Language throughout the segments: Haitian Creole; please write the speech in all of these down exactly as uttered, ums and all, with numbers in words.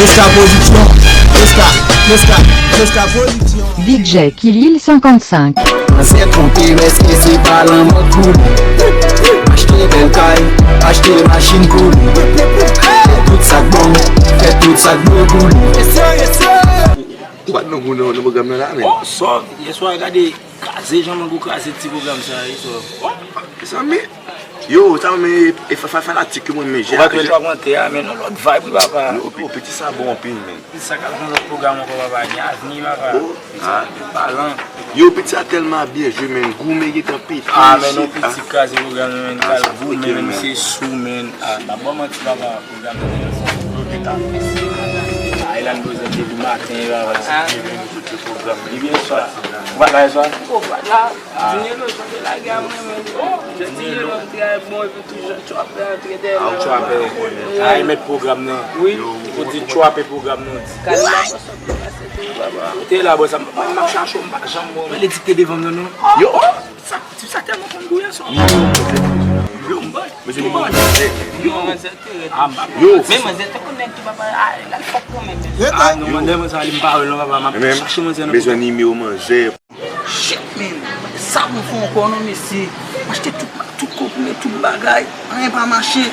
Meska Production, Meska, Meska, Meska Production. D J Kilil senkannsenk. Manzè twonpe m, èske se pa lanmò k pou li? Achte bèl kay, achte machin pou li. Fè tout sa k bon, fè tout sa k bon pou li. Ou pa t nan gou nan, nan pwogram nan la, men. Oh, sòv. Yèswa, gade, kraze jan mango kraze ti pwogram sa, wi, sòv. Oh, mezanmi. Yo, sa, men, e, e, fa-, fa-, fanatik yo, mwen, men, jè. Ou pa t wè trapante a, men, yon lòt vibe, wi, papa. Yo, pi, piti sa bon anpil, men. Piti sa k al nan lòt pwogram ankò, papa. Ni avni, papa. Oh, ah. Palan. Yo, piti sa tèlman byen jwe, men. Goumen gentan pete. Ah, men, non, piti kraze pwogram nan, men. Kal goumen, men, misye sou, men. Ah, pa ban manti, papa. Pwogram nan, men. Aylan prezante depi maten, papa. Li byen swa. Ou pa la, swa? Ou pa la. Dinelo, chante lage a mwen, men. Dinelo, trè bon, epi toujou tchwapè antre dèyè. Ah, ou tchwapè. Ah, e mèt pwogram nan. Wi. Ou di tchwapè pwogram nan, di. Kal la, bòs, bòs, bòs, bòs. Ou te la, bòs, m ap chache w, m pa janm wè w. Men li di te devan m nan, non. Yo, oh, sa, ti sa tèlman konn gouye, sa. Yo, m bay. Yo. Ah, m pa. Yo. Men manzè te konn nèg tou, papa. Ah, l al fòk kanmenm, men. Ah, non, manzè, mwen sa, li m pa wè l, non, papa. M ap chache manzè nan. Bezwen nimewo manzè. Shit, man. Sa pou fè ankò non, mesye. M achte tout, tout konprime, tout bagay. Anyen pa mache.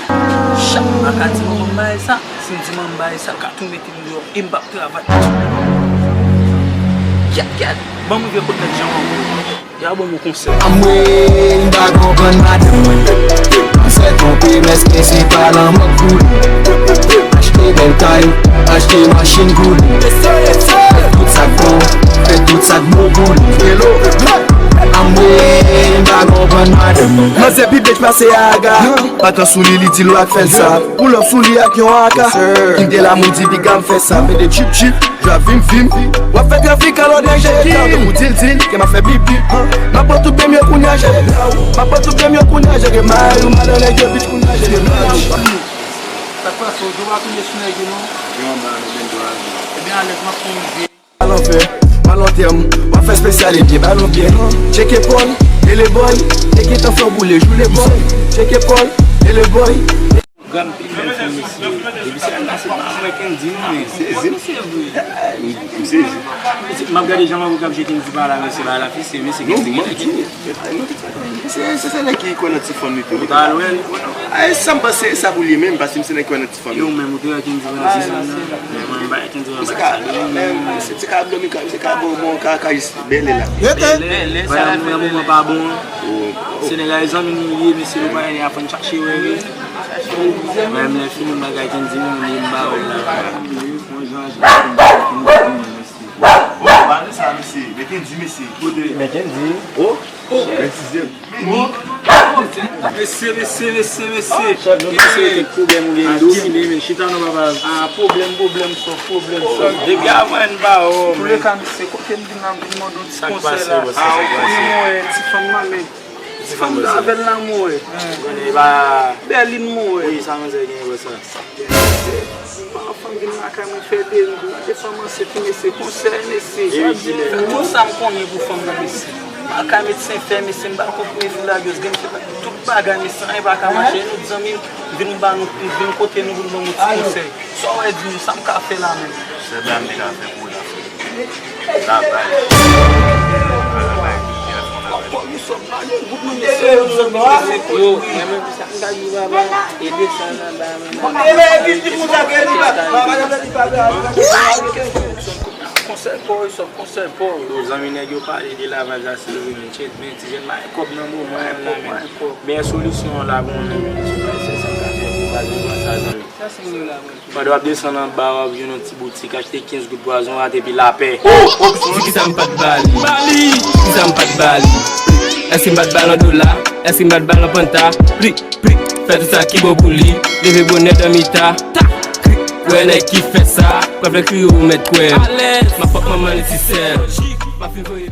Shit, m pa ka di manman m bay sa. Si m di manman m bay sa, l ka tou mete m deyò. E m p ap travay. Kèt, kèt. Ban m rive kot nèg jan an. Y a ban m yon konsèy. Anmwey, m pa konprann madanm mwen. Manzè twonpe m, èske se pa lanmò k pou li? Achte bèl kay, achte machin pou li. Fè tout sa k bon, fè tout sa k bon pou li. Anmwey, m pa konprann madanm mwen. Manzè pi bèt pase aga. Pantan sou li, li di lwa k fè l sa. Pull up sou li ak yon aka. Kite la moudi piga m fè sa. Mete chip chip, jwa vim vim. W ap fè trafik alò danje. Tankou dil dil, ke m ap fè bip bip. M ap pran tout bèm yo kounye a, jere. M ap pran tout bèm yo kounye a, jere. Mayou, madan nèg yo, bitch, kounye a, jere. Sa k pase, w pa touye sou nèg yo, non? Yo anba, nou gen dwa. Ebyen, alèz, m ap pran yon vye. Al anfè, m al antèm, w ap fè espesyal ebyen, balon byen. Tcheke Paul, e le boy, e gentan fè w boule, joule boy. Tcheke Paul, e le boy. Grann pi bèl fanm isi. Epi se la se pa mwen Kendy non, men. Sezi m. Se vre. M sezi. M ap gade jan mango k ap jwe Kendy pa la, men se pa la fi, se men se Kendy ki. Se, se, se nèg ki kwè nan ti fanm li tou. Ou ta al wè l? Ay, sa m panse, sa pou li menm, paske m se nèg ki kwè nan ti fanm li. Yo, menm ou te wè Kendy pa la, se sa. Men mwen, m pa wè Kendy pa la. Se ka, men, se, se ka blomi, se ka bon, bon, ka, ka jis bèlè la. Bèlè, sa la fè bèlè. Moman pa bon. Se nèg la, zanmi nou ye, mesye, nou pa gen afè n chache wè, wi. Mwen, lè fini, m bagay Kendy, mwen, li m ba wè la. Bon, ba nou sa, mesye. Men Kendy, mesye. Kote? Men Kendy. Oh. Mesye, mesye, mesye, mesye, mesye. Mesye, kèk pwoblèm ou gen domine, men chita non, papa. Ah, pwoblèm, pwoblèm, sòf, pwoblèm, sòf. Depi avan n pa wè w, men. Antouleka, mesye, kote m vin la, m vin mande yon ti konsèy la. Ah, ou konnen mwen wè ti fanm nan, men. Ti fanm nan avè l la, mwen wè. Ou konnen, e pa Bèlin, mwen wè. Wi, sa manzè gen, wè sa. Paran fanm vin lakay mwen fè de ri, gade fanm ansent, mesye, konsèy, mesye. Tout sa m konnen pou fanm nan, mesye. M pa ka medsen fè, mesye, m pa konn premye fou lavyòs, gen tout bagay, mesye, anyen pa ka mache. Nou di zanmi m vin ba nou, vin kote nou pou nou ban nou ti konsèy. Sa w wè, di nou, sa m ka fè la menm? Sèl bagay m te ka fè pou ou la, frè. Travay. Travay. Yo, mwen menm sa m ta di papa, e desann anba, men. Konsèy pa w, sòf konsèy pa w. Yo, zanmi, nèg yo pale de lavaj la, se vre, men tchèt, men ti jèn pa gen kòb nan moman an la, men. Men solisyon an la pou mwen, men se pa sa m ka fè pou baz mwen sa, zanmi. Sa se mwen la, mwen. Pandan w ap desann anba, w ap jwenn yon ti boutik, achte kenz goud pwazon, rate epi lapè. Oh! Di kisa m pa t ba li? Ba li! Kisa m pa t ba li? Èske m pa t ba l an dola? Èske m pa t ba l an panta? Plik, plik, fè tout sa ki bon pou li. Leve bonè dòmi ta. Ta! Krik, wè nèg ki fè sa. Pwèf lè kriye ou mèt kwè. Alèz! M ap fòk manman li ti sè. M ap fin voye.